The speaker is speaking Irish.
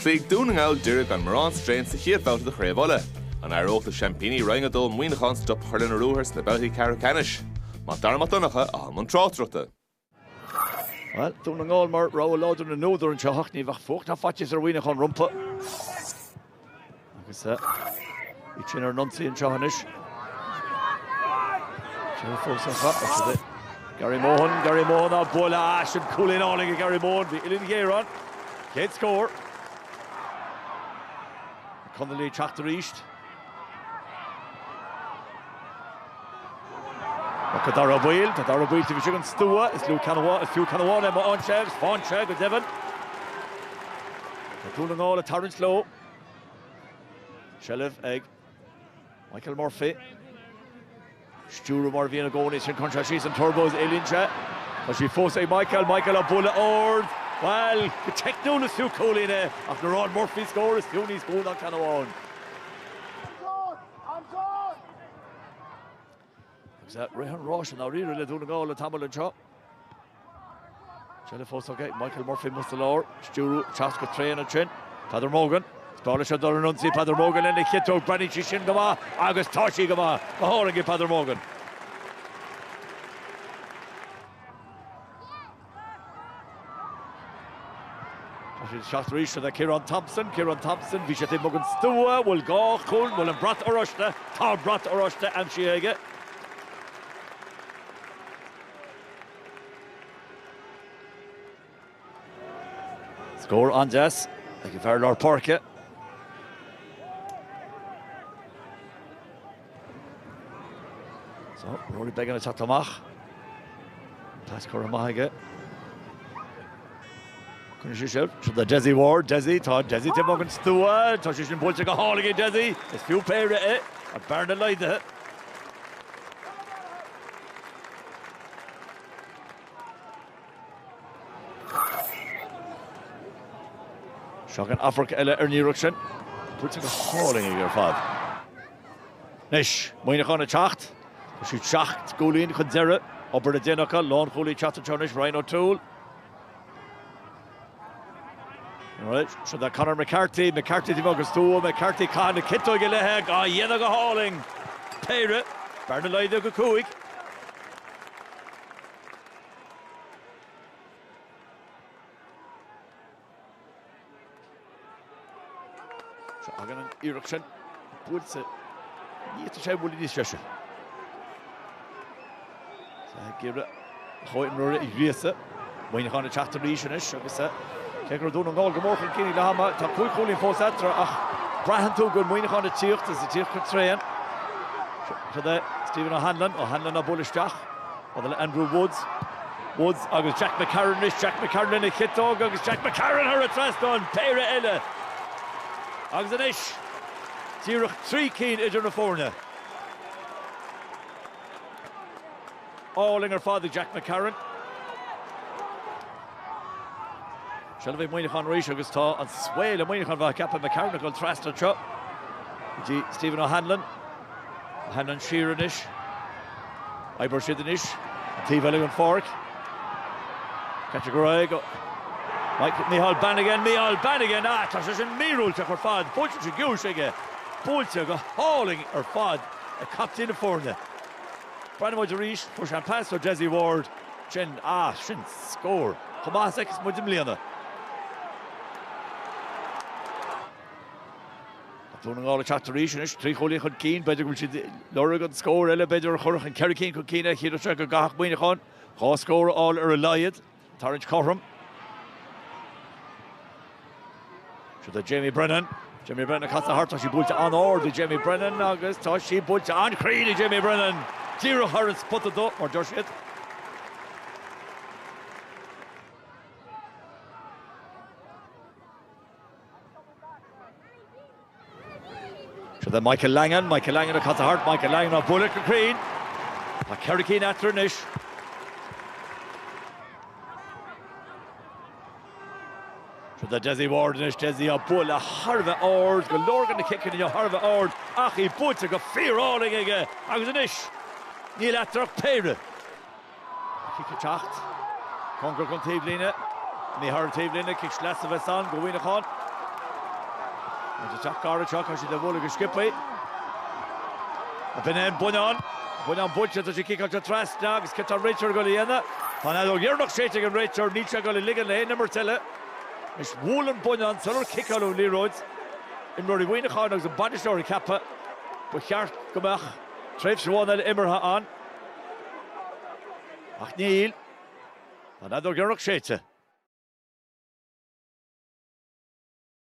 Chloígh Dún na nGall Doire gan mórán strain sa chéad bhabhta de Chraobh Uladh. An éireoidh le seaimpíní Roinn 2 Muineachán stop a chur lena ruathar sna babhtaí ceathrú ceannais? Mac Dara Mac Donncha atá i mbun tráchtaireachta. Bhuel, Dún na nGall mar rogha láidir na n-údar anseo ach ní bheadh fuacht ná faitíos ar Mhuineachán rompu. Agus iad sin ar an ionsaí anseo anois. Seo fós an chath. Gary Mohan, Gary Mohan á bualadh ah sin cúilín álainn ag Gary Mohan. Bhí uillinn ghéar ann. Chéad scór. Connolly ag teacht arís. Tá Dara Ó Baoill, tá Dara Ó Baoill taobh istigh den stua, is lú ceann amháin, is fiú ceann amháin é má fhaigheann sé agus faigheann sé go deimhin. Tá Dún na nGall ag tarraingt leo. Seilbh ag Michael Murphy. Stiúradh mar a bhíonn i gcónaí sin cuireann sé síos an turbo is éalaíonn sé. Tá sí fós ag Michael, Michael á bualadh ard. Bhuel, go teicniúil is fiú cúilín é ach nuair a fhaigheann Murphy scór is fiú níos mó ná ceann amháin. Agus rith an ráis i ndáiríre le Dún na nGall le tamall anseo. Seilbh fós aige Michael Murphy amuigh sa lár, stiúradh teacht go tréan ansin. Peadar Mogan. Is breá leis dul ar an ionsaí Peadar Mogan lena chiotóg, breathnaíonn sí sin go maith agus tá sí go maith. Go hálainn ag Peadar Mogan. Tá siad isteach arís le Ciarán Thompson, Ciarán Thompson, bhí sé taobh amuigh den stua, bhfuil dhá chúl, bhfuil an brat oráiste, tá an brat oráiste aimsithe aige. Scór an-deas ag an bhfear lár páirce. So, Rory Beggan ag teacht amach. Pas curtha amach aige. Coinnigh sé seo. Seo do Dessie Ward. Dessie, tá Dessie taobh amuigh den stua. Tá sé sin buailte go hálainn ag Dessie. Is fiú péire é. An bearna laghdaithe. Seo an amharc eile ar an iarracht sin. Buailte go hálainn aige ar fad. Anois, Muineachán ag teacht. Tá siad 7 gcúilín chun deiridh. Obair le déanamh acu. Lánchúlaí ag teacht anseo anois, Ryan O'Toole. Seo do Conor McCarthy, McCarthy taobh amuigh den stua, McCarthy caitheamh na ciotóige léithe, á dhéanamh go hálainn. Péire, bearna laghdaithe go 5. Seo againn an iarracht sin buailte. Ní fhéadfadh sé bualadh níos deise. Ag iarraidh a chomhimreoir a ghríosadh. Muineachán ag teacht arís anois agus cé go raibh Dún na nGall go mór chun cinn ag leath ama, tá 5 chúilín fós eatarthu ach braitheann tú go bhfuil Muineachán ag tíocht is ag tíocht go tréan. Seo é Stephen O'Hanlon, O'Hanlon á bualadh isteach. Fada le Andrew Woods. Woods agus Jack McCarron anois, Jack McCarron lena chiotóg agus Jack McCarron thar an trasnán, péire eile. Agus anois, díreach 3 cinn idir na foirne. Álainn ar fad ag Jack McCarron. Seilbh ag Muineachán arís agus tá an svae le Muineachán bheith ceaptha McCarron ag dul trasna anseo go dtí Stephen O'Hanlon. O'Hanlon siar anois. Oibreoidh siad anois an taobh eile den pháirc. Caite go réidh. Mike, Micheál Bannigan, Micheál Bannigan, ah tá sé sin míorúilteach ar fad, buailte sa ghiúis aige, buailte go hálainn ar fad ag captaen na foirne. Breathnaíonn muid arís, fuair sé an pas ó Dessie Ward, sin, ah, sin scór chomh maith is a fheicfeas muid i mbliana. Tá Dún na nGall ag teacht arís anois, 3 chúilín chun cinn, b'fhéidir go bhfuil siad ag lorg an scór eile, b'fhéidir a chuirfeadh an 4 cinn chun cinn é, chiallódh sé go gcaithfeadh Muineachán 2 scór a fháil ar a laghad. Tarraingt cothrom. Seo do Jamie Brennan. Jamie Brennan ag casadh thart, tá sí buailte an-ard ag Jamie Brennan agus tá sí buailte an-chruinn ag Jamie Brennan. Díreach thar an spota dubh, mar deir siad. Seo do Michael Langan, Michael Langan ag casadh thart, Michael Langan á bualadh go cruinn. Tá 4 cinn eatarthu anois. Seo do Dessie Ward anois, Dessie á bualadh thar a bheith ard, go leor de na ciceanna inniu thar a bheith ard ach í buailte go fíorálainn aige agus anois níl eatarthu ach péire. Cic ag teacht. Cóngarach don taobhlíne. Imithe thar an taobhlíne. Cic sleasa a bheas ann do Mhuineachán. Tá siad ag teacht gar anseo, caithfidh siad é a bhualadh go sciobtha. B'in é an buinneán. Buinneán buailte, tá sé ciceáilte trasna agus céard tá an réiteoir ag dul a dhéanamh? Tá an fheadóg dheireanach séidte ag an réiteoir, níl sé ag dul a ligean le haon imirt eile. Anois bhuail an buinneán sular ciceáladh an liathróid. Imreoirí Mhuineacháin agus an bainisteoir ag ceapadh ba cheart go mbeadh tréimhse amháin eile imeartha ann. Ach níl. Tá an fheadóg dheireanach séidte.